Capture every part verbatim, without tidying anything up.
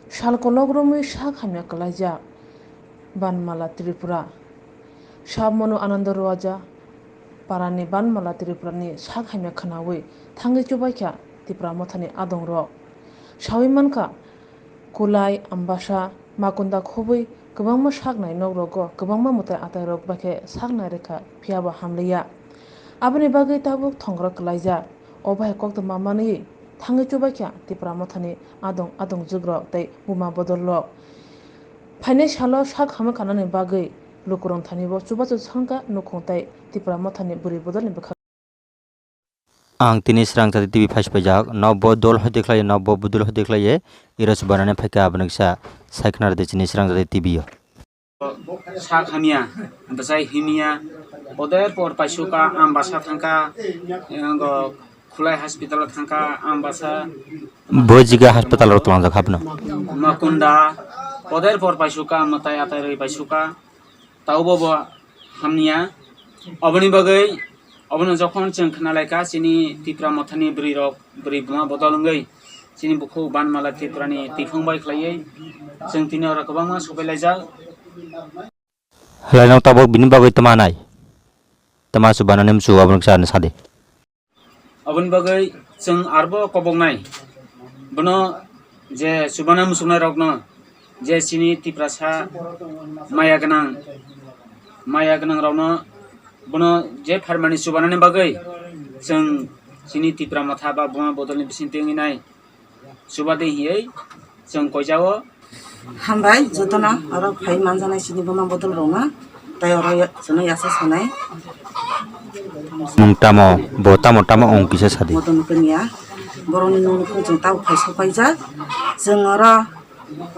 Sal kolok romwi sak hamya kwlaijak Banmala Tripura. Sab mano Anando Roaja parani Banmala Tripurani sak hamya khwnawi thangwi chubaikha Tipra Mothani adongrok. Sawi mankha, Kulai, Ambasa, Makunda khobwi kwbangma saknai nokrogo kwbangma mwtai atairok bai khe saknai rwkha, phiyaba hamliya. Aboni bagwi tabuk thongro kwlaijak. O bahai koktwma manwi thangwi chubaikha Tipra Mothani adong adongjukrok tei buma bodolrok. Phainai salo sak hamya khanani bagwi lukurok thanibo chubachu thangkha nukhung tei Tipra Mothani bwrwi bodolni bwkhak. Ang tini Srang Jati T V phai siphaijak, no bo dol hoi dekhlai, no bo budul hoi dekhlai, iro chubanani phaikha, aboni kisa sai khna rwdi chini Srang Jati T V o. Sak hamya, bwsai himya, poder por paisuka, Ambasa thangka, engo Khulai hospital thangka, Ambasa. Bo jiga hospital ro tlangjak habno. Makunda, poder por paisuka, mwtai atai rwi paisuka, taubo bo hamya. Oboni bagwi, obono jokhon chwng khna laikha, chini Tipra Mothani bwrwi rok, bwrwi buma bodol wngwi, chini bukhuk Banmala Tripurani twiphang bai khlaiwi, chwng tini oro kwbangma sopai laijak. Hwlaino tabuk bini bagwi tama nai? Tama chubanani muchungo abono kisa ano sadi. Aboni bagwi chwng arbo koboknai. Bono je chubana muchungnai rokno, je chini Tiprasa maya gwnang, maya gwnang rokno bono je pharmani chubanani bagwi chwng chini Tipra Motha ba buma bodolni bisingtwi wngwi nai. Chubadi hiye chwng koijao. Hambai jotono oro phai manjanai chini buma bodol rokno, tei oro ya-, chwngno yasa sanai. Mung tamo, bo tamo tamo ong kisa sadi. Modon kanya, borokni nungni khung chwng tabuk phai sopaijak. Chwng oro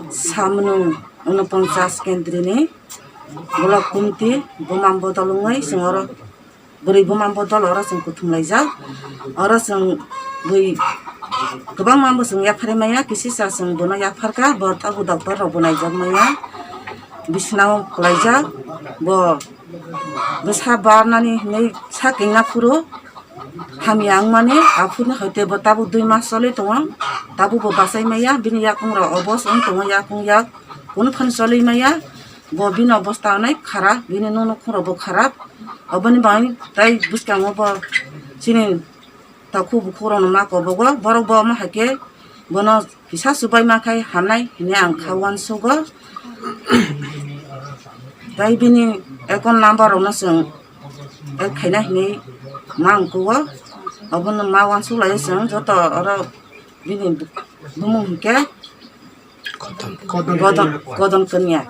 samnung unoponchas kendrini block committee buma bodol wngwi chwng oro bwrwi buma bodol oro chwng kuthum laijak. Oro chwng bui kwbangma bo chwng yapharwi maya, kisisa chwng bono yapharkha, bo tabuk doctor rok bo naijak maya, bisnao kwlaijak. Bo bwsa barnani hinwi sak wngna phuru hamya wngmani, aphuruni hoite bo tabuk dui mas choli tongo, tabuk bo bachai maya, bini yakung rok obos wng tongo, yakung yak kunu phano choli maya. Bo bini obosta onek kharap, bini nung nukhung rok bo kharap. Oboni bagwi tai bwskango bo chini takhuk bukhuk rokno ma kobogo. Borok bo omo hai khe bono kisa chubai ma khai hamnai hinwi ang kha uansugo. Tai bini account number rokno chwng add khaina hinwi ma wngkugo. Obono ma uansuk lai chwng joto oro bini bumung hinkhe Kodon, Kodon Kanya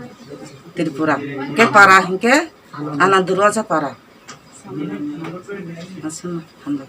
Tripura. Hinkhe para hinkhe Anando Roja para. Aswkno hambai.